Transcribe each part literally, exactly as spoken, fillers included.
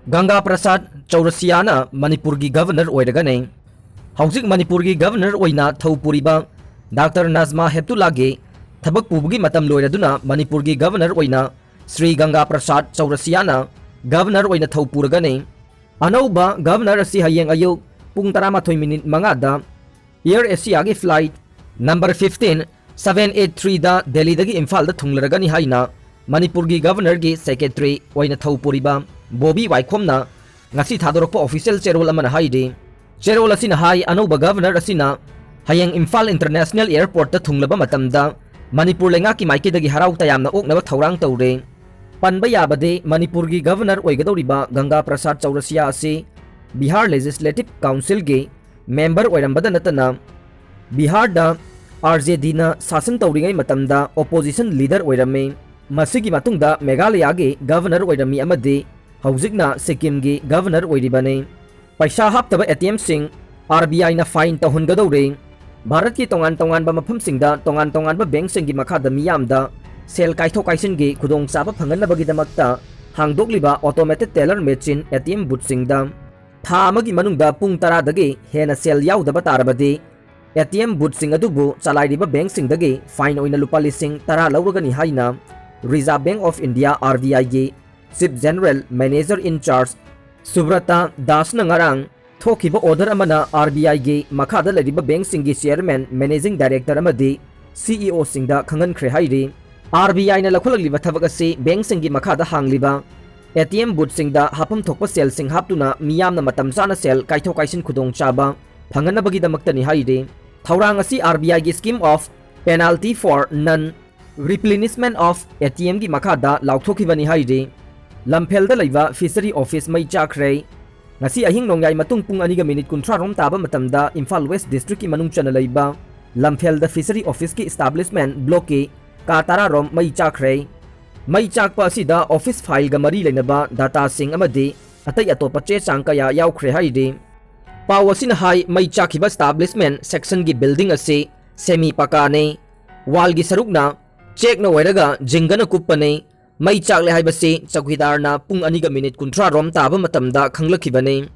ꯒꯪꯒꯥ ꯄ꯭ꯔꯁꯥꯗ ꯆꯧꯔꯁꯤꯌꯥꯅ ꯃꯅꯤꯄꯨꯔꯒꯤ ꯒꯚꯔꯅꯔ ꯑꯣꯏꯔꯒꯅꯤ꯫ ꯍꯧꯖꯤꯛ ꯃꯅꯤꯄꯨꯔꯒꯤ ꯒꯚꯔꯅꯔ ꯑꯣꯏꯅ ꯊꯧ ꯄꯨꯔꯤꯕ ꯗꯥꯛꯇꯔ ꯅꯖꯃꯥ ꯍꯦꯞꯇꯨꯜꯂꯥꯒꯤ ꯊꯕꯛ ꯄꯨꯕꯒꯤ ꯃꯇꯝ ꯂꯣꯏꯔꯗꯨꯅ ꯃꯅꯤꯄꯨꯔꯒꯤ ꯒꯚꯔꯅꯔ ꯑꯣꯏꯅ ꯁ꯭ꯔꯤ ꯒꯪꯒꯥ ꯄ꯭ꯔꯁꯥꯗ ꯆꯧꯔꯁꯤꯌꯥꯅ ꯒꯚꯔꯅꯔ ꯑꯣꯏꯅ ꯊꯧ ꯄꯨꯔꯒꯅꯤ꯫ ꯑꯅꯧꯕ ꯒꯚꯔꯅꯔ ꯑꯁꯤ ꯍꯌꯦꯡ ꯑꯌꯨꯛ ꯄꯨꯡ ꯇꯔꯥꯃꯥꯊꯣꯏ ꯃꯤꯅꯤꯠ ꯃꯉꯥꯗ ꯑꯦꯌꯔ ꯑꯦꯁꯤꯌꯥꯒꯤ flight number fifteen seven eight ꯊ꯭ꯔꯤꯗ ꯗꯦꯜꯂꯤꯗꯒꯤ ꯏꯝꯐꯥꯜꯗ ꯊꯨꯡꯂꯔꯒꯅꯤ ꯍꯥꯏꯅ ꯃꯅꯤꯄꯨꯔꯒꯤ ꯒꯚꯔꯅꯔꯒꯤ ꯁꯦꯀ꯭ꯔꯦꯇꯔꯤ ꯑꯣꯏꯅ ꯊꯧ ꯄꯨꯔꯤꯕ ꯕꯣꯕꯤ ꯋꯥꯏꯈꯣꯝꯅ ꯉꯁꯤ ꯊꯥꯗꯣꯔꯛꯄ ꯑꯣꯐꯤꯁꯤꯌꯦꯜ ꯆꯦꯔꯣꯜ ꯑꯃꯅ ꯍꯥꯏꯔꯤ꯫ ꯆꯦꯔꯣꯜ ꯑꯁꯤꯅ ꯍꯥꯏ, ꯑꯅꯧꯕ ꯒꯚꯔꯅꯔ ꯑꯁꯤꯅ ꯍꯌꯦꯡ ꯏꯝꯐꯥꯜ ꯏꯟꯇꯔꯅꯦꯁꯅꯦꯜ ꯑꯦꯌꯔꯄꯣꯔꯠꯇ ꯊꯨꯡꯂꯕ ꯃꯇꯝꯗ ꯃꯅꯤꯄꯨꯔ ꯂꯩꯉꯥꯛꯀꯤ ꯃꯥꯏꯀꯩꯗꯒꯤ ꯍꯔꯥꯎ ꯇꯌꯥꯝꯅ ꯑꯣꯛꯅꯕ ꯊꯧꯔꯥꯡ ꯇꯧꯔꯦ꯫ ꯄꯟꯕ ꯌꯥꯕꯗꯤ, ꯃꯅꯤꯄꯨꯔꯒꯤ ꯒꯚꯔꯅꯔ ꯑꯣꯏꯒꯗꯧꯔꯤꯕ ꯒꯪꯒꯥ ꯄ꯭ꯔꯁꯥꯗ ꯆꯧꯔꯁꯤꯌꯥ ꯑꯁꯤ ꯕꯤꯍꯥꯔ ꯂꯦꯖꯤꯁꯂꯦꯇꯤꯚ ꯀꯥꯎꯟꯁꯤꯜꯒꯤ ꯃꯦꯝꯕꯔ ꯑꯣꯏꯔꯝꯕꯗ ꯅꯠꯇꯅ ꯕꯤꯍꯥꯔꯗ ꯑꯥꯔ ꯖꯦ ꯗꯤꯅ ꯁꯥꯁꯟ ꯇꯧꯔꯤꯉꯩ ꯃꯇꯝꯗ ꯑꯣꯄꯣꯖꯤꯁꯟ ꯂꯤꯗꯔ ꯑꯣꯏꯔꯝꯃꯤ꯫ ꯃꯁꯤꯒꯤ ꯃꯇꯨꯡꯗ ꯃꯦꯘꯥꯂꯌꯥꯒꯤ ꯒꯚꯔꯅꯔ ꯑꯣꯏꯔꯝꯃꯤ ꯑꯃꯗꯤ ꯍꯧꯖꯤꯛꯅ ꯁꯤꯛꯀꯤꯝꯒꯤ ꯒꯚꯔꯅꯔ ꯑꯣꯏꯔꯤꯕꯅꯤ꯫ ꯄꯩꯁꯥ ꯍꯥꯞꯇꯕ ꯑꯦ ꯇꯤ ꯑꯦꯝꯁꯤꯡ ꯑꯥꯔ ꯕꯤ ꯑꯥꯏꯅ ꯐꯥꯏꯟ ꯇꯧꯍꯟꯒꯗꯧꯔꯤ꯫ ꯚꯥꯔꯠꯀꯤ ꯇꯣꯉꯥꯟ ꯇꯣꯉꯥꯟꯕ ꯃꯐꯝꯁꯤꯡꯗ ꯇꯣꯉꯥꯟ ꯇꯣꯉꯥꯟꯕ ꯕꯦꯡꯛꯁꯤꯡꯒꯤ ꯃꯈꯥꯗ ꯃꯤꯌꯥꯝꯗ ꯁꯦꯜ ꯀꯥꯏꯊꯣꯛ ꯀꯥꯏꯁꯤꯟꯒꯤ ꯈꯨꯗꯣꯡꯆꯥꯕ ꯐꯪꯍꯟꯅꯕꯒꯤꯗꯃꯛꯇ ꯍꯥꯡꯗꯣꯛꯂꯤꯕ automated teller machine A T M ꯕꯨꯠꯁꯤꯡꯗ ꯊꯥ ꯑꯃꯒꯤ ꯃꯅꯨꯡꯗ ꯄꯨꯡ ꯇꯔꯥꯗꯒꯤ ꯍꯦꯟꯅ ꯁꯦꯜ ꯌꯥꯎꯗꯕ ꯇꯥꯔꯕꯗꯤ, ꯑꯦ ꯇꯤ ꯑꯦꯝ ꯕꯨꯠꯁꯤꯡ ꯑꯗꯨꯕꯨ ꯆꯂꯥꯏꯔꯤꯕ ꯕꯦꯡꯛꯁꯤꯡꯗꯒꯤ ꯐꯥꯏꯟ ꯑꯣꯏꯅ ꯂꯨꯄꯥ ꯂꯤꯁꯤꯡ ꯇꯔꯥ ꯂꯧꯔꯒꯅꯤ ꯍꯥꯏꯅ Reserve Bank of India, R B ꯑꯥꯏꯒꯤ Chief General Manager in Charge ꯁꯨꯕ꯭ꯔꯇꯥ ꯗꯥꯁꯅ ꯉꯔꯥꯡ ꯊꯣꯛꯈꯤꯕ ꯑꯣꯔꯗꯔ ꯑꯃꯅ ꯑꯥꯔ ꯕꯤ ꯑꯥꯏꯒꯤ ꯃꯈꯥꯗ ꯂꯩꯔꯤꯕ ꯕꯦꯡꯛꯁꯤꯡꯒꯤ ꯆꯤꯌꯔꯃꯦꯟ, ꯃꯦꯅꯦꯖꯤꯡ ꯗꯥꯏꯔꯦꯛꯇꯔ ꯑꯃꯗꯤ ꯁꯤ ꯏ ꯑꯣꯁꯤꯡꯗ ꯈꯪꯍꯟꯈ꯭ꯔꯦ ꯍꯥꯏꯔꯤ꯫ ꯑꯥꯔ ꯕꯤ ꯑꯥꯏꯅ ꯂꯧꯈꯠꯂꯛꯂꯤꯕ ꯊꯕꯛ ꯑꯁꯤ ꯕꯦꯡꯛꯁꯤꯡꯒꯤ ꯃꯈꯥꯗ ꯍꯥꯡꯂꯤꯕ ꯑꯦ ꯇꯤ ꯑꯦꯝ ꯕꯨꯠꯁꯤꯡꯗ ꯍꯥꯞꯐꯝ ꯊꯣꯛꯄ ꯁꯦꯜꯁꯤꯡ ꯍꯥꯞꯇꯨꯅ ꯃꯤꯌꯥꯝꯅ ꯃꯇꯝ ꯆꯥꯅ ꯁꯦꯜ ꯀꯥꯏꯊꯣꯛ ꯀꯥꯏꯁꯤꯟ ꯈꯨꯗꯣꯡꯆꯥꯕ ꯐꯪꯍꯟꯅꯕꯒꯤꯗꯃꯛꯇꯅꯤ ꯍꯥꯏꯔꯤ꯫ ꯊꯧꯔꯥꯡ ꯑꯁꯤ ꯑꯥꯔ ꯕꯤ ꯑꯥꯏꯒꯤ Scheme of Penalty for Non Replenishment of A T ꯑꯦꯝꯒꯤ ꯃꯈꯥꯗ ꯂꯥꯎꯊꯣꯛꯈꯤꯕꯅꯤ ꯍꯥꯏꯔꯤ꯫ ꯂꯝꯐꯦꯜꯗ ꯂꯩꯕ ꯐꯤꯁꯔꯤ ꯑꯣꯐꯤꯁ ꯃꯩ ꯆꯥꯛꯈ꯭ꯔꯦ꯫ ꯉꯁꯤ ꯑꯍꯤꯡ ꯅꯣꯡꯌꯥꯏ ꯃꯇꯨꯡ ꯄꯨꯡ ꯑꯅꯤꯒ ꯃꯤꯅꯤꯠ ꯀꯨꯟꯊ꯭ꯔꯥ ꯔꯣꯝ ꯇꯥꯕ ꯃꯇꯝꯗ ꯏꯝꯐꯥꯜ ꯋꯦꯁ ꯗꯤꯁꯇ꯭ꯔꯤꯛꯀꯤ ꯃꯅꯨꯡ ꯆꯟꯅ ꯂꯩꯕ ꯂꯝꯐꯦꯜꯗ ꯐꯤꯁꯔꯤ ꯑꯣꯐꯤꯁꯀꯤ ꯏꯁꯇꯥꯕ꯭ꯂꯤꯁꯃꯦꯟ ꯕ꯭ꯂꯣꯛꯀꯤ ꯀꯥ ꯇꯔꯥ ꯔꯣꯝ ꯃꯩ ꯆꯥꯛꯈ꯭ꯔꯦ꯫ ꯃꯩ ꯆꯥꯛꯄ ꯑꯁꯤꯗ ꯑꯣꯐꯤꯁ ꯐꯥꯏꯜꯒ ꯃꯔꯤ ꯂꯩꯅꯕ ꯗꯥꯇꯥꯁꯤꯡ ꯑꯃꯗꯤ ꯑꯇꯩ ꯑꯇꯣꯞꯄ ꯆꯦ ꯆꯥꯡ ꯀꯌꯥ ꯌꯥꯎꯈ꯭ꯔꯦ ꯍꯥꯏꯔꯤ꯫ ꯄꯥꯎ ꯑꯁꯤꯅ ꯍꯥꯏ, ꯃꯩ ꯆꯥꯛꯈꯤꯕ ꯏꯁꯇꯥꯕ꯭ꯂꯤꯁꯃꯦꯟ ꯁꯦꯛꯁꯟꯒꯤ ꯕꯤꯜꯗꯤꯡ ꯑꯁꯤ ꯁꯦꯃꯤ ꯄꯀꯥꯅꯤ꯫ ꯋꯥꯜꯒꯤ ꯁꯔꯨꯛꯅ ꯆꯦꯛꯅ ꯑꯣꯏꯔꯒ ꯖꯤꯡꯒꯅ ꯀꯨꯞꯄꯅꯤ꯫ ꯃꯩ ꯆꯥꯛꯂꯦ ꯍꯥꯏꯕꯁꯤ ꯆꯧꯀꯤꯗꯥꯔꯅ ꯄꯨꯡ ꯑꯅꯤꯒ ꯃꯤꯅꯤꯠ ꯀꯨꯟꯊ꯭ꯔꯥ ꯔꯣꯝ ꯇꯥꯕ ꯃꯇꯝꯗ ꯈꯪꯂꯛꯈꯤꯕꯅꯤ꯫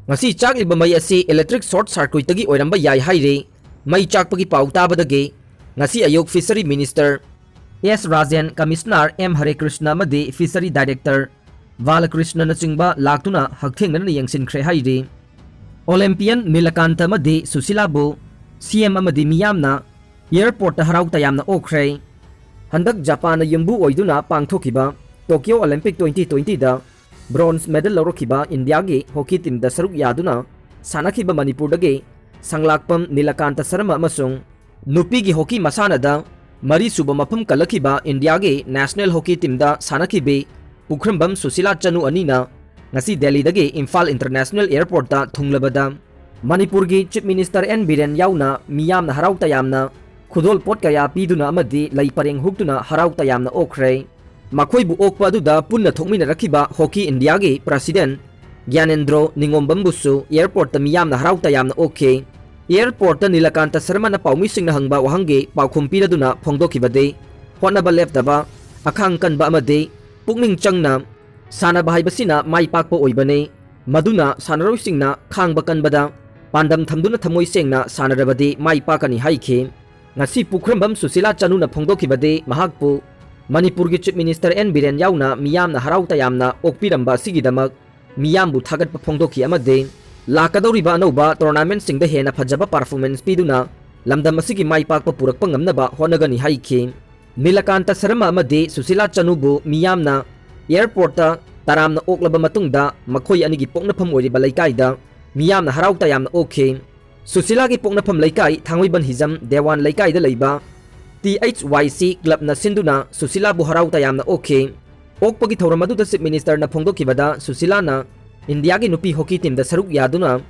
ꯉꯁꯤ ꯆꯥꯛꯂꯤꯕ ꯃꯩ ꯑꯁꯤ electric short circuitꯇꯒꯤ ꯑꯣꯏꯔꯝꯕ ꯌꯥꯏ ꯍꯥꯏꯔꯤ ꯃꯩ ꯆꯥꯛꯄꯒꯤ ꯄꯥꯎ ꯇꯥꯕꯗꯒꯤ꯫ ꯉꯁꯤ ꯑꯌꯨꯛ Fishery Minister ꯑꯦꯁ ꯔꯥꯖꯦꯟ, Commissioner ꯑꯦꯝ ꯍꯔꯦꯀ꯭ꯔꯤꯁꯅ ꯑꯃꯗꯤ Fishery Director ꯕꯥꯂꯀ꯭ꯔꯤꯁꯅꯅꯆꯤꯡꯕ ꯂꯥꯛꯇꯨꯅ ꯍꯛꯊꯦꯡꯅꯅ ꯌꯦꯡꯁꯤꯟꯈ꯭ꯔꯦ ꯍꯥꯏꯔꯤ꯫ Olympian ꯅꯤꯂꯀꯥꯟꯇ ꯑꯃꯗꯤ ꯁꯨꯁꯤꯂꯥꯕꯨ ꯁꯤ ꯑꯦꯝ ꯑꯃꯗꯤ ꯃꯤꯌꯥꯝꯅ airportꯇ ꯍꯔꯥꯎ ꯇꯌꯥꯝꯅ ꯑꯣꯛꯈ꯭ꯔꯦ꯫ ꯍꯟꯗꯛ ꯖꯄꯥꯟꯅ ꯌꯨꯝꯕꯨ ꯑꯣꯏꯗꯨꯅ ꯄꯥꯡꯊꯣꯛꯈꯤꯕ Tokyo Olympic twenty twentyꯗ bronze medal ꯂꯧꯔꯛꯈꯤꯕ ꯏꯟꯗꯤꯌꯥꯒꯤ hockey teamꯗ ꯁꯔꯨꯛ ꯌꯥꯗꯨꯅ ꯁꯥꯟꯅꯈꯤꯕ ꯃꯅꯤꯄꯨꯔꯗꯒꯤ ꯁꯪꯂꯥꯛꯄꯝ ꯅꯤꯂꯀꯥꯟꯇ ꯁꯔꯃ ꯑꯃꯁꯨꯡ ꯅꯨꯄꯤꯒꯤ hockey ꯃꯁꯥꯟꯅꯗ ꯃꯔꯤꯁꯨꯕ ꯃꯐꯝ ꯀꯜꯂꯛꯈꯤꯕ ꯏꯟꯗꯤꯌꯥꯒꯤ national hockey teamꯗ ꯁꯥꯟꯅꯈꯤꯕꯤ ꯄꯨꯈ꯭ꯔꯝꯕꯝ ꯁꯨꯁꯤꯂꯥ ꯆꯅꯨ ꯑꯅꯤꯅ ꯉꯁꯤ ꯗꯦꯜꯂꯤꯗꯒꯤ ꯏꯝꯐꯥꯜ international airportꯇ ꯊꯨꯡꯂꯕꯗ ꯃꯅꯤꯄꯨꯔꯒꯤ Chief Minister ꯑꯦꯟ ꯕꯤꯔꯦꯟ ꯌꯥꯎꯅ ꯃꯤꯌꯥꯝꯅ ꯍꯔꯥꯎ ꯇꯌꯥꯝꯅ ꯈꯨꯗꯣꯜ ꯄꯣꯠ ꯀꯌꯥ ꯄꯤꯗꯨꯅ ꯑꯃꯗꯤ ꯂꯩ ꯄꯔꯦꯡ ꯍꯨꯛꯇꯨꯅ ꯍꯔꯥꯎ ꯇꯌꯥꯝꯅ ꯑꯣꯛꯈ꯭ꯔꯦ꯫ ꯃꯈꯣꯏꯕꯨ ꯑꯣꯛꯄ ꯑꯗꯨꯗ ꯄꯨꯟꯅ ꯊꯣꯛꯃꯤꯟꯅꯔꯛꯈꯤꯕ Hockey Indiaꯒꯤ President ꯒ꯭ꯌꯥꯅꯦꯟꯗ꯭ꯔꯣ ꯅꯤꯉꯣꯝꯕꯝꯕꯨꯁꯨ airportꯇ ꯃꯤꯌꯥꯝꯅ ꯍꯔꯥꯎ ꯇꯌꯥꯝꯅ ꯑꯣꯛꯈꯤ꯫ Airportꯇ ꯅꯤꯂꯀꯥꯟꯇ ꯁꯔꯃꯅ ꯄꯥꯎꯃꯤꯁꯤꯡꯅ ꯍꯪꯕ ꯋꯥꯍꯪꯒꯤ ꯄꯥꯎꯈꯨꯝ ꯄꯤꯔꯗꯨꯅ ꯐꯣꯡꯗꯣꯛꯈꯤꯕꯗꯤ, ꯍꯣꯠꯅꯕ ꯂꯦꯞꯇꯕ, ꯑꯈꯥꯡ ꯀꯟꯕ ꯑꯃꯗꯤ ꯄꯨꯛꯅꯤꯡ ꯆꯪꯅ ꯁꯥꯟꯅꯕ ꯍꯥꯏꯕꯁꯤꯅ ꯃꯥꯏ ꯄꯥꯛꯄ ꯑꯣꯏꯕꯅꯤ꯫ ꯃꯗꯨꯅ ꯁꯥꯟꯅꯔꯣꯏꯁꯤꯡꯅ ꯈꯥꯡꯕ ꯀꯟꯕꯗ ꯄꯥꯟꯗꯝ ꯊꯝꯗꯨꯅ ꯊꯃꯣꯏ ꯁꯦꯡꯅ ꯁꯥꯟꯅꯔꯕꯗꯤ ꯃꯥꯏ ꯄꯥꯛꯀꯅꯤ ꯍꯥꯏꯈꯤ꯫ ꯉꯁꯤ ꯄꯨꯈ꯭ꯔꯝꯕꯝ ꯁꯨꯁꯤꯂꯥ ꯆꯅꯨꯅ ꯐꯣꯡꯗꯣꯛꯈꯤꯕꯗꯤ ꯃꯍꯥꯛꯄꯨ ꯃꯅꯤꯄꯨꯔꯒꯤ Chief Minister ꯑꯦꯟ ꯕꯤꯔꯦꯟ ꯌꯥꯎꯅ ꯃꯤꯌꯥꯝꯅ ꯍꯔꯥꯎ ꯇꯌꯥꯝꯅ ꯑꯣꯛꯄꯤꯔꯝꯕ ꯑꯁꯤꯒꯤꯗꯃꯛ ꯃꯤꯌꯥꯝꯕꯨ ꯊꯥꯒꯠꯄ ꯐꯣꯡꯗꯣꯛꯈꯤ ꯑꯃꯗꯤ ꯂꯥꯛꯀꯗꯧꯔꯤꯕ ꯑꯅꯧꯕ tournamentꯁꯤꯡꯗ ꯍꯦꯟꯅ ꯐꯖꯕ performance ꯄꯤꯗꯨꯅ ꯂꯝꯗꯝ ꯑꯁꯤꯒꯤ ꯃꯥꯏ ꯄꯥꯛꯄ ꯄꯨꯔꯛꯄ ꯉꯝꯅꯕ ꯍꯣꯠꯅꯒꯅꯤ ꯍꯥꯏꯈꯤ꯫ ꯅꯤꯂꯀꯥꯟꯇ ꯁꯔꯃ ꯑꯃꯗꯤ ꯁꯨꯁꯤꯂꯥ ꯆꯅꯨꯕꯨ ꯃꯤꯌꯥꯝꯅ airportꯇ ꯇꯔꯥꯝꯅ ꯑꯣꯛꯂꯕ ꯃꯇꯨꯡꯗ ꯃꯈꯣꯏ ꯑꯅꯤꯒꯤ ꯄꯣꯛꯅꯐꯝ ꯑꯣꯏꯔꯤꯕ ꯂꯩꯀꯥꯏꯗ ꯃꯤꯌꯥꯝꯅ ꯍꯔꯥꯎ ꯇꯌꯥꯝꯅ ꯑꯣꯛꯈꯤ꯫ ꯁꯨꯁꯤꯂꯥꯒꯤ ꯄꯣꯛꯅꯐꯝ ꯂꯩꯀꯥꯏ ꯊꯥꯡꯃꯩꯕꯟ ꯍꯤꯖꯝ ꯗꯦꯋꯥꯟ ꯂꯩꯀꯥꯏꯗ ꯂꯩꯕ T H Y C clubꯅ ꯁꯤꯟꯗꯨꯅ ꯁꯨꯁꯤꯂꯥꯕꯨ ꯍꯔꯥꯎ ꯇꯌꯥꯝꯅ ꯑꯣꯛꯈꯤ꯫ ꯑꯣꯛꯄꯒꯤ ꯊꯧꯔꯝ ꯑꯗꯨꯗ Chief Ministerꯅ ꯐꯣꯡꯗꯣꯛꯈꯤꯕꯗ ꯁꯨꯁꯤꯂꯥꯅ ꯏꯟꯗꯤꯌꯥꯒꯤ ꯅꯨꯄꯤ hockey teamꯗ ꯁꯔꯨꯛ ꯌꯥꯗꯨꯅ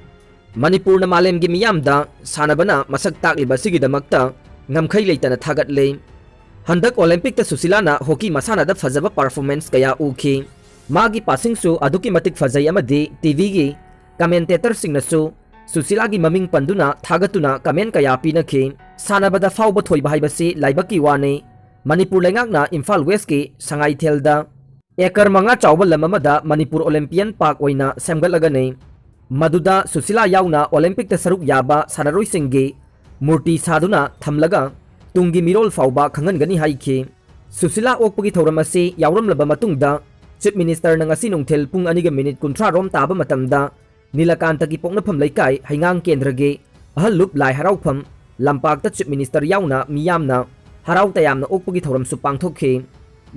ꯃꯅꯤꯄꯨꯔꯅ ꯃꯥꯂꯦꯝꯒꯤ ꯃꯤꯌꯥꯝꯗ ꯁꯥꯟꯅꯕꯅ ꯃꯁꯛ ꯇꯥꯛꯂꯤꯕ ꯑꯁꯤꯒꯤꯗꯃꯛꯇ ꯉꯝꯈꯩ ꯂꯩꯇꯅ ꯊꯥꯒꯠꯂꯤ꯫ ꯍꯟꯗꯛ Olympicꯇ ꯁꯨꯁꯤꯂꯥꯅ hockey ꯃꯁꯥꯟꯅꯗ ꯐꯖꯕ performance ꯀꯌꯥ ꯎꯈꯤ꯫ ꯃꯥꯒꯤ passingꯁꯨ ꯑꯗꯨꯛꯀꯤ ꯃꯇꯤꯛ ꯐꯖꯩ ꯑꯃꯗꯤ TVꯒꯤ commentatorꯁꯤꯡꯅꯁꯨ ꯁꯨꯁꯤꯂꯥꯒꯤ ꯃꯃꯤꯡ ꯄꯟꯗꯨꯅ ꯊꯥꯒꯠꯇꯨꯅ comment ꯀꯌꯥ ꯄꯤꯅꯈꯤ꯫ ꯁꯥꯟꯅꯕꯗ ꯐꯥꯎꯕ ꯊꯣꯏꯕ ꯍꯥꯏꯕꯁꯤ ꯂꯥꯏꯕꯛꯀꯤ ꯋꯥꯅꯤ꯫ ꯃꯅꯤꯄꯨꯔ ꯂꯩꯉꯥꯛꯅ ꯏꯝꯐꯥꯜ ꯋꯦꯁꯀꯤ ꯁꯉꯥꯏꯊꯦꯜꯗ ꯑꯦꯀꯔ ꯃꯉꯥ ꯆꯥꯎꯕ ꯂꯝ ꯑꯃꯗ ꯃꯅꯤꯄꯨꯔ ꯑꯣꯂꯦꯝꯄꯤꯌꯟ ꯄꯥꯔꯛ ꯑꯣꯏꯅ ꯁꯦꯝꯒꯠꯂꯒꯅꯤ꯫ ꯃꯗꯨꯗ ꯁꯨꯁꯤꯂꯥ ꯌꯥꯎꯅ ꯑꯣꯂꯦꯝꯄꯤꯛꯇ ꯁꯔꯨꯛ ꯌꯥꯕ ꯁꯥꯟꯅꯔꯣꯏꯁꯤꯡꯒꯤ ꯃꯨꯔꯇꯤ ꯁꯥꯗꯨꯅ ꯊꯝꯂꯒ ꯇꯨꯡꯒꯤ ꯃꯤꯔꯣꯜ ꯐꯥꯎꯕ ꯈꯪꯍꯟꯒꯅꯤ ꯍꯥꯏꯈꯤ꯫ ꯁꯨꯁꯤꯂꯥ ꯑꯣꯛꯄꯒꯤ ꯊꯧꯔꯝ ꯑꯁꯤ ꯌꯥꯎꯔꯝꯂꯕ ꯃꯇꯨꯡꯗ Chief Ministerꯅ ꯉꯁꯤ ꯅꯨꯡꯊꯤꯜ ꯄꯨꯡ ꯑꯅꯤꯒ ꯃꯤꯅꯤꯠ ꯀꯨꯟꯊ꯭ꯔꯥ ꯔꯣꯝ ꯇꯥꯕ ꯃꯇꯝꯗ ꯅꯤꯂꯀꯥꯟꯇꯒꯤ ꯄꯣꯛꯅꯐꯝ ꯂꯩꯀꯥꯏ ꯍꯩꯉꯥꯡ ꯀꯦꯟꯗ꯭ꯔꯒꯤ ꯑꯍꯜ ꯂꯨꯞ ꯂꯥꯏ ꯍꯔꯥꯎꯐꯝ ꯂꯝꯄꯥꯛꯇ Chief Minister ꯌꯥꯎꯅ ꯃꯤꯌꯥꯝꯅ ꯍꯔꯥꯎ ꯇꯌꯥꯝꯅ ꯑꯣꯛꯄꯒꯤ ꯊꯧꯔꯝꯁꯨ ꯄꯥꯡꯊꯣꯛꯈꯤ꯫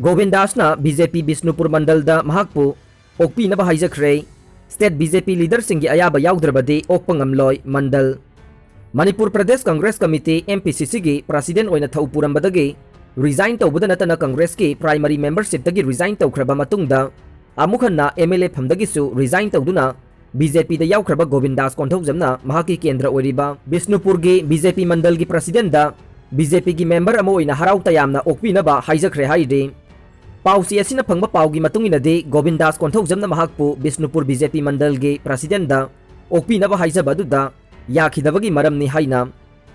ꯒꯣꯕꯤꯟꯗꯥꯁꯅ ꯕꯤ ꯖꯦ ꯄꯤ ꯕꯤꯁꯅꯨꯄꯨꯔ ꯃꯟꯗꯜꯗ ꯃꯍꯥꯛꯄꯨ ꯑꯣꯛꯄꯤꯅꯕ ꯍꯥꯏꯖꯈ꯭ꯔꯦ꯫ State B J P leaderꯁꯤꯡꯒꯤ ꯑꯌꯥꯕ ꯌꯥꯎꯗ꯭ꯔꯕꯗꯤ ꯑꯣꯛꯄ ꯉꯝꯂꯣꯏ ꯃꯟꯗꯜ꯫ Manipur Pradesh Congress committee, M P C Cꯒꯤ president ꯑꯣꯏꯅ ꯊꯧ ꯄꯨꯔꯝꯕꯗꯒꯤ resign ꯇꯧꯕꯗ ꯅꯠꯇꯅ ꯀꯪꯒ꯭ꯔꯦꯁꯀꯤ primary membershipꯇꯒꯤ resign ꯇꯧꯈ꯭ꯔꯕ ꯃꯇꯨꯡꯗ ꯑꯃꯨꯛ ꯍꯟꯅ M L A ꯐꯝꯗꯒꯤꯁꯨ resign ꯇꯧꯗꯨꯅ B J Pꯗ ꯌꯥꯎꯈ꯭ꯔꯕ ꯒꯣꯕꯤꯟꯗꯥꯁ ꯀꯣꯟꯊꯧꯖꯝꯅ ꯃꯍꯥꯛꯀꯤ ꯀꯦꯟꯗ꯭ꯔ ꯑꯣꯏꯔꯤꯕ ꯕꯤꯁꯅꯨꯄꯨꯔꯒꯤ B J P ꯃꯟꯗꯜꯒꯤ presidentꯗ B J Pꯒꯤ member ꯑꯃ ꯑꯣꯏꯅ ꯍꯔꯥꯎ ꯇꯌꯥꯝꯅ ꯑꯣꯛꯄꯤꯅꯕ ꯍꯥꯏꯖꯈ꯭ꯔꯦ ꯍꯥꯏꯔꯤ꯫ ꯄꯥꯎꯆꯦ ꯑꯁꯤꯅ ꯐꯪꯕ ꯄꯥꯎꯒꯤ ꯃꯇꯨꯡ ꯏꯟꯅꯗꯤ, ꯒꯣꯕꯤꯟꯗꯥꯁ ꯀꯣꯟꯊꯧꯖꯝꯅ ꯃꯍꯥꯛꯄꯨ ꯕꯤꯁꯅꯨꯄꯨꯔ B J P ꯃꯟꯗꯜꯒꯤ presidentꯗ ꯑꯣꯛꯄꯤꯅꯕ ꯍꯥꯏꯖꯕ ꯑꯗꯨꯗ ꯌꯥꯈꯤꯗꯕꯒꯤ ꯃꯔꯝꯅꯤ ꯍꯥꯏꯅ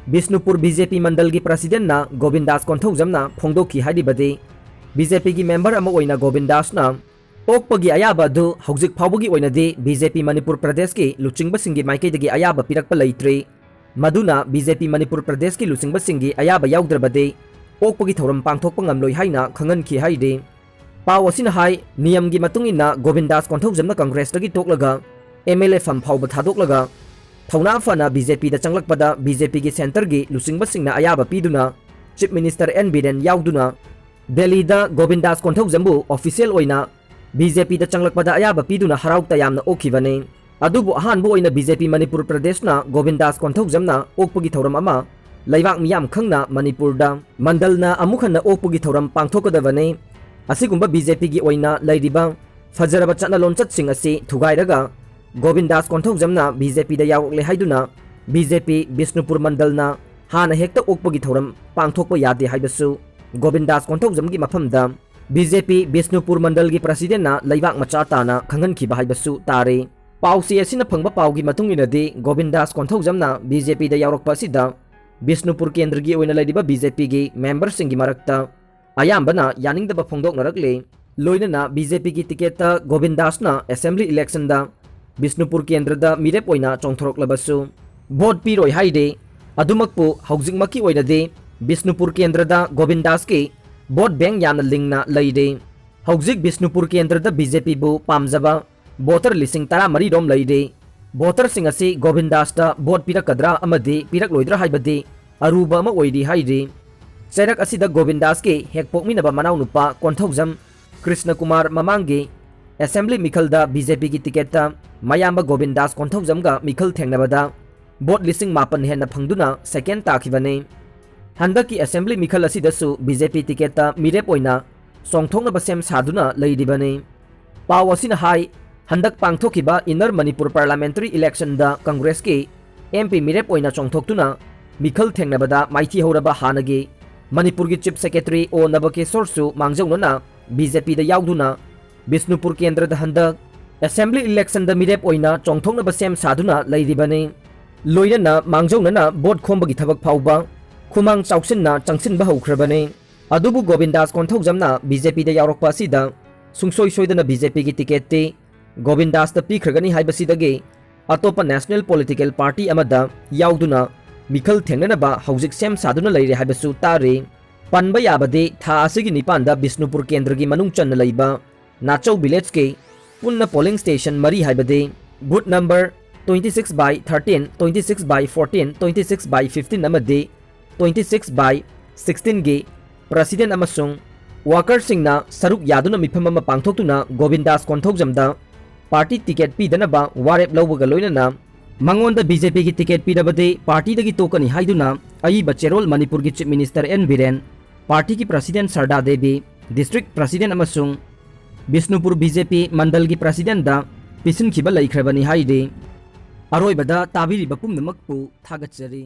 ꯕꯤꯁꯅꯨꯄꯨꯔ B J P ꯃꯟꯗꯜꯒꯤ presidentꯅ ꯒꯣꯕꯤꯟꯗꯥꯁ ꯀꯣꯟꯊꯧꯖꯝꯅ ꯐꯣꯡꯗꯣꯛꯈꯤ ꯍꯥꯏꯔꯤꯕꯗꯤ, B J Pꯒꯤ member ꯑꯃ ꯑꯣꯏꯅ ꯒꯣꯕꯤꯟꯗꯥꯁꯅ ꯑꯣꯛꯄꯒꯤ ꯑꯌꯥꯕ ꯑꯗꯨ ꯍꯧꯖꯤꯛ ꯐꯥꯎꯕꯒꯤ ꯑꯣꯏꯅꯗꯤ B J P ꯃꯅꯤꯄꯨꯔ ꯄ꯭ꯔꯗꯦꯁꯀꯤ ꯂꯨꯆꯤꯡꯕꯁꯤꯡꯒꯤ ꯃꯥꯏꯀꯩꯗꯒꯤ ꯑꯌꯥꯕ ꯄꯤꯔꯛꯄ ꯂꯩꯇ꯭ꯔꯤ꯫ ꯃꯗꯨꯅ B J P ꯃꯅꯤꯄꯨꯔ ꯄ꯭ꯔꯗꯦꯁꯀꯤ ꯂꯨꯆꯤꯡꯕꯁꯤꯡꯒꯤ ꯑꯌꯥꯕ ꯌꯥꯎꯗ꯭ꯔꯕꯗꯤ ꯑꯣꯛꯄꯒꯤ ꯊꯧꯔꯝ ꯄꯥꯡꯊꯣꯛꯄ ꯉꯝꯂꯣꯏ ꯍꯥꯏꯅ ꯈꯪꯍꯟꯈꯤ ꯍꯥꯏꯔꯤ꯫ ꯄꯥꯎ ꯑꯁꯤꯅ ꯍꯥꯏ, ꯅꯤꯌꯝꯒꯤ ꯃꯇꯨꯡ ꯏꯟꯅ ꯒꯣꯕꯤꯟꯗꯥꯁ ꯀꯣꯟꯊꯧꯖꯝꯅ ꯀꯪꯒ꯭ꯔꯦꯁꯇꯒꯤ ꯇꯣꯛꯂꯒ M L A ꯐꯝ ꯐꯥꯎꯕ ꯊꯥꯗꯣꯛꯂꯒ ꯊꯧꯅꯥ ꯐꯅ B J Pꯗ ꯆꯪꯂꯛꯄꯗ B J Pꯒꯤ centreꯒꯤ ꯂꯨꯆꯤꯡꯕꯁꯤꯡꯅ ꯑꯌꯥꯕ ꯄꯤꯗꯨꯅ Chief Minister N Biren ꯌꯥꯎꯗꯨꯅ ꯗꯦꯜꯂꯤꯗ ꯒꯣꯕꯤꯟꯗꯥꯁ ꯀꯣꯟꯊꯧꯖꯝꯕꯨ official ꯑꯣꯏꯅ B J Pꯗ ꯆꯪꯂꯛꯄꯗ ꯑꯌꯥꯕ ꯄꯤꯗꯨꯅ ꯍꯔꯥꯎ ꯇꯌꯥꯝꯅ ꯑꯣꯛꯈꯤꯕꯅꯤ꯫ ꯑꯗꯨꯕꯨ ꯑꯍꯥꯟꯕ ꯑꯣꯏꯅ B J P ꯃꯅꯤꯄꯨꯔ ꯄ꯭ꯔꯗꯦꯁꯅ ꯒꯣꯕꯤꯟꯗꯥꯁ ꯀꯣꯟꯊꯧꯖꯝꯅ ꯑꯣꯛꯄꯒꯤ ꯊꯧꯔꯝ ꯑꯃ ꯂꯩꯕꯥꯛ ꯃꯤꯌꯥꯝ ꯈꯪꯅ ꯃꯅꯤꯄꯨꯔꯗ ꯃꯟꯗꯜꯅ ꯑꯃꯨꯛ ꯍꯟꯅ ꯑꯣꯛꯄꯒꯤ ꯊꯧꯔꯝ ꯄꯥꯡꯊꯣꯛꯀꯗꯕꯅꯤ꯫ ꯑꯁꯤꯒꯨꯝꯕ B J Pꯒꯤ ꯑꯣꯏꯅ ꯂꯩꯔꯤꯕ ꯐꯖꯔꯕ ꯆꯠꯅ ꯂꯣꯟꯆꯠꯁꯤꯡ ꯑꯁꯤ ꯊꯨꯒꯥꯏꯔꯒ ꯒꯣꯕꯤꯟꯗꯥꯁ ꯀꯣꯟꯊꯧꯖꯝꯅ B J Pꯗ ꯌꯥꯎꯔꯛꯂꯦ ꯍꯥꯏꯗꯨꯅ B J P ꯕꯤꯁꯅꯨꯄꯨꯔ ꯃꯟꯗꯜꯅ ꯍꯥꯟꯅ ꯍꯦꯛꯇ ꯑꯣꯛꯄꯒꯤ ꯊꯧꯔꯝ ꯄꯥꯡꯊꯣꯛꯄ ꯌꯥꯗꯦ ꯍꯥꯏꯕꯁꯨ ꯒꯣꯕꯤꯟꯗꯥꯁ ꯀꯣꯟꯊꯧꯖꯝꯒꯤ ꯃꯐꯝꯗ B J P ꯕꯤꯁꯅꯨꯄꯨꯔ ꯃꯟꯗꯜꯒꯤ presidentꯅ ꯂꯩꯕꯥꯛ ꯃꯆꯥ ꯇꯥꯅ ꯈꯪꯍꯟꯈꯤꯕ ꯍꯥꯏꯕꯁꯨ ꯇꯥꯔꯤ꯫ ꯄꯥꯎꯆꯦ ꯑꯁꯤꯅ ꯐꯪꯕ ꯄꯥꯎꯒꯤ ꯃꯇꯨꯡ ꯏꯟꯅꯗꯤ, ꯒꯣꯕꯤꯟꯗꯥꯁ ꯀꯣꯟꯊꯧꯖꯝꯅ B J Pꯗ ꯌꯥꯎꯔꯛꯄ ꯑꯁꯤꯗ ꯕꯤꯁꯅꯨꯄꯨꯔ ꯀꯦꯟꯗ꯭ꯔꯒꯤ ꯑꯣꯏꯅ ꯂꯩꯔꯤꯕ B J Pꯒꯤ memberꯁꯤꯡꯒꯤ ꯃꯔꯛꯇ ꯑꯌꯥꯝꯕꯅ ꯌꯥꯅꯤꯡꯗꯕ ꯐꯣꯡꯗꯣꯛꯅꯔꯛꯂꯦ꯫ ꯂꯣꯏꯅꯅ ꯕꯤ ꯖꯦ ꯄꯤꯒꯤ ꯇꯤꯀꯦꯠꯇ ꯒꯣꯕꯤꯟꯗꯥꯁꯅ ꯑꯦꯁꯦꯝꯕ꯭ꯂꯤ ꯏꯂꯦꯛꯁꯟꯗ ꯕꯤꯁꯅꯨꯄꯨꯔ ꯀꯦꯟꯗ꯭ꯔꯗ ꯃꯤꯔꯦꯞ ꯑꯣꯏꯅ ꯆꯣꯡꯊꯣꯔꯛꯂꯕꯁꯨ ꯚꯣꯠ ꯄꯤꯔꯣꯏ ꯍꯥꯏꯔꯤ꯫ ꯑꯗꯨꯃꯛꯄꯨ ꯍꯧꯖꯤꯛꯃꯛꯀꯤ ꯑꯣꯏꯅꯗꯤ ꯕꯤꯁꯅꯨꯄꯨꯔ ꯀꯦꯟꯗ꯭ꯔꯗ ꯒꯣꯕꯤꯟꯗꯥꯁꯀꯤ ꯚꯣꯠ ꯕꯦꯡ ꯌꯥꯝꯅ ꯂꯤꯡꯅ ꯂꯩꯔꯤ꯫ ꯍꯧꯖꯤꯛ ꯕꯤꯁꯅꯨꯄꯨꯔ ꯀꯦꯟꯗ꯭ꯔꯗ ꯕꯤ ꯖꯦ ꯄꯤꯕꯨ ꯄꯥꯝꯖꯕ ꯚꯣꯇꯔ ꯂꯤꯁꯤꯡ ꯇꯔꯥꯃꯔꯤ ꯔꯣꯝ ꯂꯩꯔꯤ꯫ ꯚꯣꯇꯔꯁꯤꯡ ꯑꯁꯤ ꯒꯣꯕꯤꯟꯗꯥꯁꯇ ꯚꯣꯠ ꯄꯤꯔꯛꯀꯗ꯭ꯔꯥ ꯑꯃꯗꯤ ꯄꯤꯔꯛꯂꯣꯏꯗ꯭ꯔꯥ ꯍꯥꯏꯕꯗꯤ ꯑꯔꯨꯕ ꯑꯃ ꯑꯣꯏꯔꯤ ꯍꯥꯏꯔꯤ꯫ ꯆꯩꯔꯛ ꯑꯁꯤꯗ ꯒꯣꯕꯤꯟꯗꯥꯁꯀꯤ ꯍꯦꯛ ꯄꯣꯛꯃꯤꯟꯅꯕ ꯃꯅꯥꯎꯅꯨꯄꯥ ꯀꯣꯟꯊꯧꯖꯝ ꯀ꯭ꯔꯤꯁꯅ ꯀꯨꯃꯥꯔ ꯃꯃꯥꯡꯒꯤ ꯑꯦꯁꯦꯝꯕ꯭ꯂꯤ ꯃꯤꯈꯜꯗ ꯕꯤ ꯖꯦ ꯄꯤꯒꯤ ꯇꯤꯀꯦꯠꯇ ꯃꯌꯥꯝꯕ ꯒꯣꯕꯤꯟꯗꯥꯁ ꯀꯣꯟꯊꯧꯖꯝꯒ ꯃꯤꯈꯜ ꯊꯦꯡꯅꯕꯗ ꯚꯣꯠ ꯂꯤꯁꯤꯡ ꯃꯥꯄꯟ ꯍꯦꯟꯅ ꯐꯪꯗꯨꯅ ꯁꯦꯀꯦꯟ ꯇꯥꯈꯤꯕꯅꯤ꯫ ꯍꯟꯗꯛꯀꯤ ꯑꯦꯁꯦꯝꯕ꯭ꯂꯤ ꯃꯤꯈꯜ ꯑꯁꯤꯗꯁꯨ ꯕꯤ ꯖꯦ ꯄꯤ ꯇꯤꯀꯦꯠꯇ ꯃꯤꯔꯦꯞ ꯑꯣꯏꯅ ꯆꯣꯡꯊꯣꯛꯅꯕ ꯁꯦꯝ ꯁꯥꯗꯨꯅ ꯂꯩꯔꯤꯕꯅꯤ꯫ ꯄꯥꯎ ꯑꯁꯤꯅ ꯍꯥꯏ, ꯍꯟꯗꯛ ꯄꯥꯡꯊꯣꯛꯈꯤꯕ ꯏꯟꯅꯔ ꯃꯅꯤꯄꯨꯔ ꯄꯥꯔꯂꯥꯃꯦꯟꯇꯔꯤ ꯏꯂꯦꯛꯁꯟꯗ ꯀꯪꯒ꯭ꯔꯦꯁꯀꯤ ꯑꯦꯝ ꯄꯤ ꯃꯤꯔꯦꯞ ꯑꯣꯏꯅ ꯆꯣꯡꯊꯣꯛꯇꯨꯅ ꯃꯤꯈꯜ ꯊꯦꯡꯅꯕꯗ ꯃꯥꯏꯊꯤꯍꯧꯔꯕ ꯍꯥꯟꯅꯒꯤ ꯃꯅꯤꯄꯨꯔꯒꯤ ꯆꯤꯐ ꯁꯦꯀ꯭ꯔꯦꯇꯔꯤ ꯑꯣ ꯅꯕꯀꯦꯁꯣꯔꯁꯨ ꯃꯥꯡꯖꯧꯅꯅ ꯕꯤ ꯖꯦ ꯄꯤꯗ ꯌꯥꯎꯗꯨꯅ ꯕꯤꯁꯅꯨꯄꯨꯔ ꯀꯦꯟꯗ꯭ꯔꯗ ꯍꯟꯗꯛ ꯑꯦꯁꯦꯝꯕ꯭ꯂꯤ ꯏꯂꯦꯛꯁꯟꯗ ꯃꯤꯔꯦꯞ ꯑꯣꯏꯅ ꯆꯣꯡꯊꯣꯛꯅꯕ ꯁꯦꯝ ꯁꯥꯗꯨꯅ ꯂꯩꯔꯤꯕꯅꯤ꯫ ꯂꯣꯏꯅꯅ ꯃꯥꯡꯖꯧꯅꯅ ꯚꯣꯠ ꯈꯣꯝꯕꯒꯤ ꯊꯕꯛ ꯐꯥꯎꯕ ꯈꯨꯃꯥꯡ ꯆꯥꯎꯁꯤꯟꯅ ꯆꯪꯁꯤꯟꯕ ꯍꯧꯈ꯭ꯔꯕꯅꯤ꯫ ꯑꯗꯨꯕꯨ ꯒꯣꯕꯤꯟꯗꯥꯁ ꯀꯣꯟꯊꯧꯖꯝꯅ ꯕꯤ ꯖꯦ ꯄꯤꯗ ꯌꯥꯎꯔꯛꯄ ꯑꯁꯤꯗ ꯁꯨꯡꯁꯣꯏ ꯁꯣꯏꯗꯅ ꯕꯤ ꯖꯦ ꯄꯤꯒꯤ ꯇꯤꯀꯦꯠꯇꯤ ꯒꯣꯕꯤꯟꯗꯥꯁꯇ ꯄꯤꯈ꯭ꯔꯒꯅꯤ ꯍꯥꯏꯕꯁꯤꯗꯒꯤ ꯑꯇꯣꯞꯄ ꯅꯦꯁꯅꯦꯜ ꯄꯣꯂꯤꯇꯤꯀꯦꯜ ꯄꯥꯔꯇꯤ ꯑꯃꯗ ꯌꯥꯎꯗꯨꯅ ꯃꯤꯈꯜ ꯊꯦꯡꯅꯅꯕ ꯍꯧꯖꯤꯛ ꯁꯦꯝ ꯁꯥꯗꯨꯅ ꯂꯩꯔꯦ ꯍꯥꯏꯕꯁꯨ ꯇꯥꯔꯤ꯫ ꯄꯟꯕ ꯌꯥꯕꯗꯤ ꯊꯥ ꯑꯁꯤꯒꯤ ꯅꯤꯄꯥꯟꯗ ꯕꯤꯁꯅꯨꯄꯨꯔ ꯀꯦꯟꯗ꯭ꯔꯒꯤ ꯃꯅꯨꯡ ꯆꯟꯅ ꯂꯩꯕ ꯅꯥꯆꯧ ꯚꯤꯂꯦꯖꯀꯤ ꯄꯨꯟꯅ ꯄꯣꯂꯤꯡ ꯁ꯭ꯇꯦꯁꯟ ꯃꯔꯤ ꯍꯥꯏꯕꯗꯤ booth number twenty six by thirteen, twenty six by fourteen, twenty six by fifteen ꯑꯃꯗꯤ twenty six by sixteenꯒꯤ ꯄ꯭ꯔꯁꯤꯗꯦꯟ ꯑꯃꯁꯨꯡ ꯋꯥꯀꯔꯁꯤꯡꯅ ꯁꯔꯨꯛ ꯌꯥꯗꯨꯅ ꯃꯤꯐꯝ ꯑꯃ ꯄꯥꯡꯊꯣꯛꯇꯨꯅ ꯒꯣꯕꯤꯟꯗꯥꯁ ꯀꯣꯟꯊꯧꯖꯝꯗ ꯄꯥꯔꯇꯤ ꯇꯤꯀꯦꯠ ꯄꯤꯗꯅꯕ ꯋꯥꯔꯦꯞ ꯂꯧꯕꯒ ꯂꯣꯏꯅꯅ ꯃꯉꯣꯟꯗ ꯕꯤ ꯖꯦ ꯄꯤꯒꯤ ꯇꯤꯀꯦꯠ ꯄꯤꯔꯕꯗꯤ ꯄꯥꯔꯇꯤꯗꯒꯤ ꯇꯣꯛꯀꯅꯤ ꯍꯥꯏꯗꯨꯅ ꯑꯏꯕ ꯆꯦꯔꯣꯜ ꯃꯅꯤꯄꯨꯔꯒꯤ ꯆꯤꯐ ꯃꯤꯅꯤꯁꯇꯔ ꯑꯦꯟ ꯕꯤꯔꯦꯟ, ꯄꯥꯔꯇꯤꯒꯤ ꯄ꯭ꯔꯁꯤꯗꯦꯟ ꯁꯔꯗꯥ ꯗꯦꯕꯤ, ꯗꯤꯁꯇ꯭ꯔꯤꯛ ꯄ꯭ꯔꯁꯤꯗꯦꯟ ꯑꯃꯁꯨꯡ ꯕꯤꯁꯅꯨꯄꯨꯔ ꯕꯤ ꯖꯦ ꯄꯤ ꯃꯟꯗꯜꯒꯤ ꯄ꯭ꯔꯁꯤꯗꯦꯟꯗ ꯄꯤꯁꯤꯟꯈꯤꯕ ꯂꯩꯈ꯭ꯔꯕꯅꯤ ꯍꯥꯏꯔꯤ꯫ ꯑꯔꯣꯏꯕꯗ ꯇꯥꯕꯤꯔꯤꯕ ꯄꯨꯝꯅꯃꯛꯄꯨ ꯊꯥꯒꯠꯆꯔꯤ꯫